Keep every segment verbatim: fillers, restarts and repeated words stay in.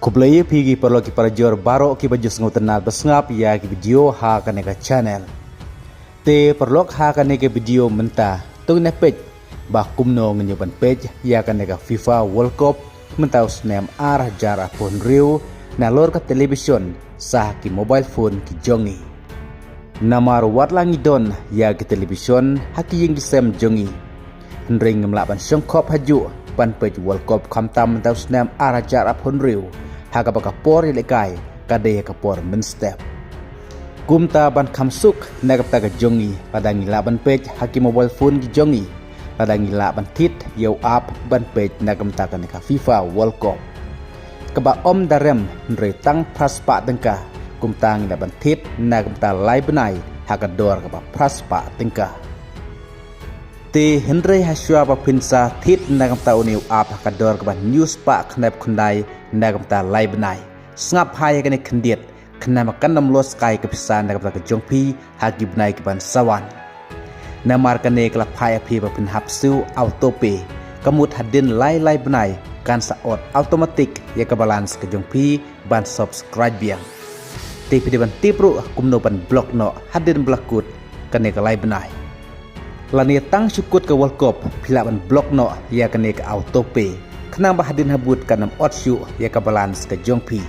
Khublei ïa phi ki paralok ki parajor baroh kiba ju sngewtynnat ba sngap ïa ki video ha kane ka channel. Te paralok, ha kane ka video mynta to ngin ïa peit ba kumno ngin ïa ban peit ïa kane ka FIFA World Cup mynta u snem ar hajar arphew hynriew nalor ka television sha ki mobile phone ki jong ngi. Namar wat la ngi don ïa ki television ha ki ïing ki sem jong ngi, hynrei ngim lah ban shongkhop hajuh ban peit World Cup khamtam mynta u snem ar hajar arphew hynriew ha kaba ka por ïalehkai ka dei ha ka por mynstep. Kumta ban kham suk na ka bynta ka jong ngi, lada ngi lah ban peit ha ki mobile phone ki jong ngi, lada ngi lah ban thied ïa u app ban peit na ka bynta kane ka FIFA World Cup. Kaba ym da rem, hynrei tang phra spah tyngka, kumta ngi lah ban thied na ka bynta lai bnai ha ka dor kaba phra spah tyngka. Te hynrei ha shuwa ba phin sa thied na ka bynta une u app ha ka dor kaba hynñiew spah khyndai phew khyndai na ka bynta lai bnai, sngap bha ïa kane khyndiat, khnang ba kan ym loss kai ka pisa na ka bynta ka jong phi ha ki bnai ki ban sa wan. Namar kane ka la phah ïa phi ba phin hap siew auto pay, ka mut hadien lai lai bnai kan sa ot automatic ïa ka balance ka jong phi ban subscribe biang. Te phi dei ban tip ruh kumno ban block noh hadien ba la kut kane ka lai bnai. Lane tang shu kut ka World Cup phi lah ban block noh ïa kane ka auto pay, khnang ba hadien habud kan ym ot shuh ïa ka balance ka jong phi.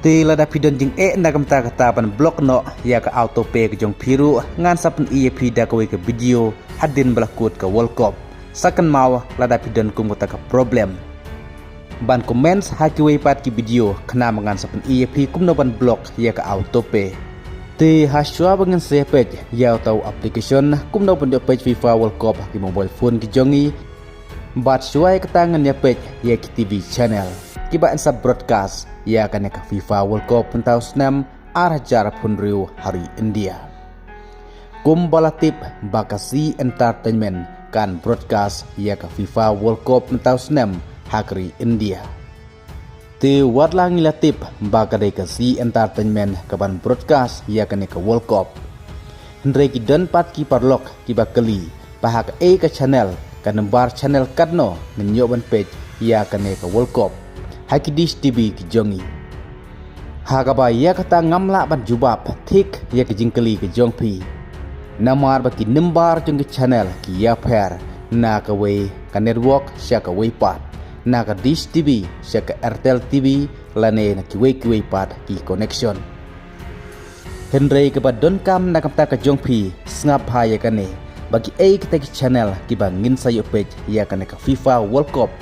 Te lada phi don jingeh na ka bynta kata ban block noh ïa ka auto pay ka jong phi ruh, ngan sa pyni ïa phi da kawei ka video hadien ba la kut ka World Cup. Sa kynmaw lada phi don kum kata ka problem, ban comment ha kiwei pat ki video, khnang ba ngan sa pyni ïa phi kumno ban block ïa ka auto pay. Te ha shuwa ba ngin sa ïa peit ïa uta u application kumno ban ïoh peit FIFA World Cup ha ki mobile phone ki jong ngi, bad shuwa ïa kata ngin ïa peit ïa ki TV channel kiba yn sa broadcast ïa kane ka FIFA World Cup mynta u snem ar hajar arphew hynriew ha ri India. Kumba la tip ba ka Zee Entertainment kan broadcast ïa ka FIFA World Cup mynta u snem ha ka ri India. Te wat la ngi la tip ba ka dei ka Zee Entertainment ka ban broadcast ïa kane ka World Cup, hynrei ki don pat ki paralok kiba kylli ba ha kaei ka channel, ka number channel katno ngin ïoh ban peit ïa kane ka World Cup ha ki dish TV ki jong ngi. Ha kaba ïa kata ngam lah ban jubab thik ïa ka jingkylli ka jong phi, namar ba ki number jong ki channel ki ïapher na kawei ka network sha kawei pat, na ka dish TV sha ka Airtel TV, lane na kiwei kiwei pat ki connection. Hynrei kaba donkam na ka bynta ka jong phi, sngap bha ïa kane, ba kiei kita ki channel kiba ngin sa ïoh peit ïa kane ka FIFA World Cup,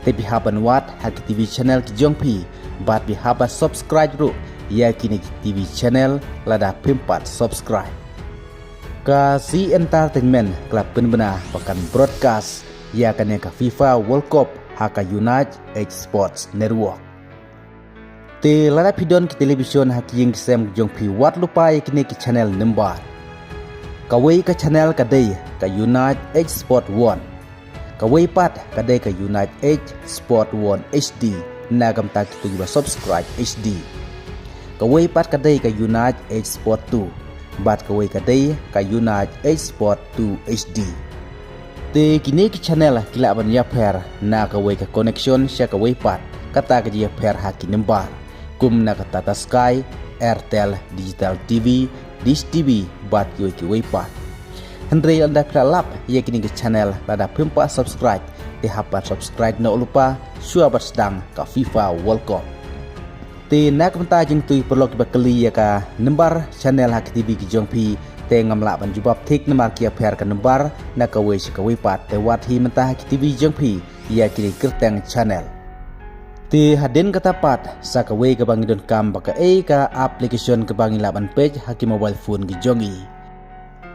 te phi hap ban wad ha ki TV channel ki jong phi, bad phi hap ban subscribe ruh ïa kine ki TV channel lada phim pat subscribe. Ka Zee Entertainment ka la pynbna ba kan broadcast ïa kane ka FIFA World Cup ha ka United Sports Network. Te lada phi don ki television ha ki ïing ki sem jong phi, wad lypa ïa kine ki channel number. Kawei ka channel ka dei ka United Sport One. Kawei pat ka dei ka United Sport One H D na ka bynta kito kiba subscribe H D. Kawei pat ka dei ka United Sport Two. Bad kawei ka dei ka United Sport Two H D. Te kine ki channel ki lah ban ïapher na kawei ka connection sha kawei pat, kata ka jingïapher ha ki number, kum na ka Tata Sky, Airtel Digital TV, Dish TV, bad kiwei kiwei pat. Hynrei lada phi la lap ïa kine ki channel lada phim pat subscribe, te hap ban subscribe noh lypa shuwa ban sdang ka FIFA World Cup. Te na ka bynta jong kito ki paralok kiba kylli ïa ka number channel ha ki TV ki jong phi, te ngam lah ban jubab thik namar ki ïapher ka number na kawei sha kawei pat, te wad hi mynta ha ki TV jong phi ïa kine ki kyrteng channel. Te hadien kata pat, sa kawei kaba ngi donkam, ba kaei ka application kaba ngi lah ban peit ha ki mobile phone ki jong ngi.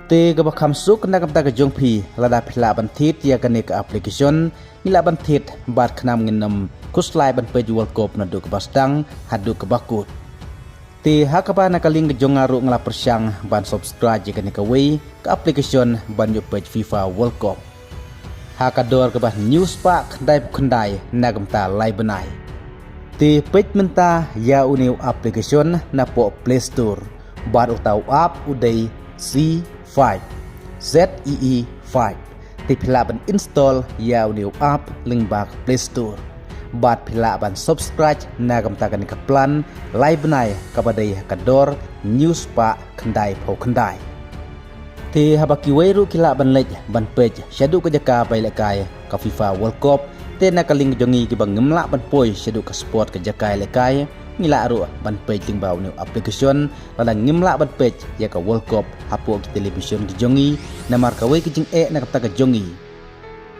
Te kaba kham suk na ka bynta ka jong phi, lada phi lah ban thied ïa kane ka application, ngi lah ban thied bad khnang ngin ym khuslai ban peit World Cup naduh kaba sdang haduh kaba kut. Te ha kaba na ka link ka jong nga ruh nga la pyrshang ban subscribe ïa kane kawei ka application ban ïoh peit FIFA World Cup ha ka dor kaba hynñiew spah khyndai phew khyndai na ka bynta lai bnai. Te peit mynta ïa une u application napoh Play Store, bad uta u app u dei Zee five, Z E E five. Te phi lah ban install ïa une u app lyngba ka Play Store. Bad phi lah ban subscribe na ka bynta kane ka plan lai bnai kaba dei ha ka dor hynñiew spah khyndai phew khyndai. Te haba kiwei ruh ki lah ban leit ban peit shaduh ka jaka ba ïalehkai ka FIFA World Cup, te na ka liang jong ngi kiba ngim lah ban poi shaduh ka spot ka jaka ïalehkai, ngi lah ruh ban peit lyngba une u application, lada ngim lah ban peit ïa ka World Cup hapoh ki television ki jong ngi, namar kawei ka jingeh na ka bynta ka jong ngi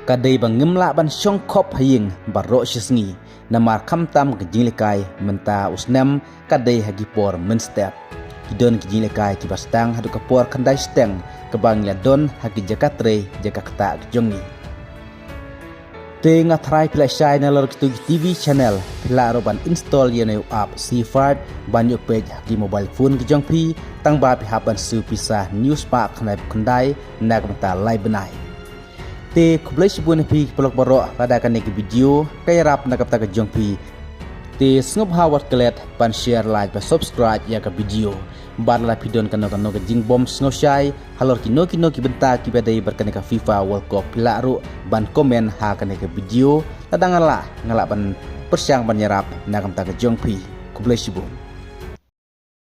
ka dei ba ngim lah ban shong khop ha ïing baroh shi sngi, namar khamtam ka jingïalehkai mynta u snem ka dei ha ki por mynstep. Ki don ki jingïalehkai kiba sdang haduh ka por khyndai shiteng kaba ngi la don ha ki jaka trei jaka ktah ki jong ngi. Te nga tharai phi lah shai nalor kito ki TV channel, phi lah ruh ban install ïa une u app Seafart ban ïoh peit ha ki mobile phone ki jong phi, tang ba phi hap ban siew pisa hynñiew spah khyndai phew khyndai na ka bynta lai bnai. Te khublei shibun ïa phi ki paralok baroh, lada kane ka video ka ïarap na ka bynta ka jong phi, te sngewbha wat klet ban share, like bad subscribe ïa ka video. Bad lada phi don kano kano ka jingbym sngewshai halor kino kino ki bynta kiba dei bad kane ka FIFA World Cup, phi lah ruh ban comment ha kane ka video. Lada nga lah, nga lah ban pyrshang ban ïarap na ka bynta ka jong phi. Khublei shibun.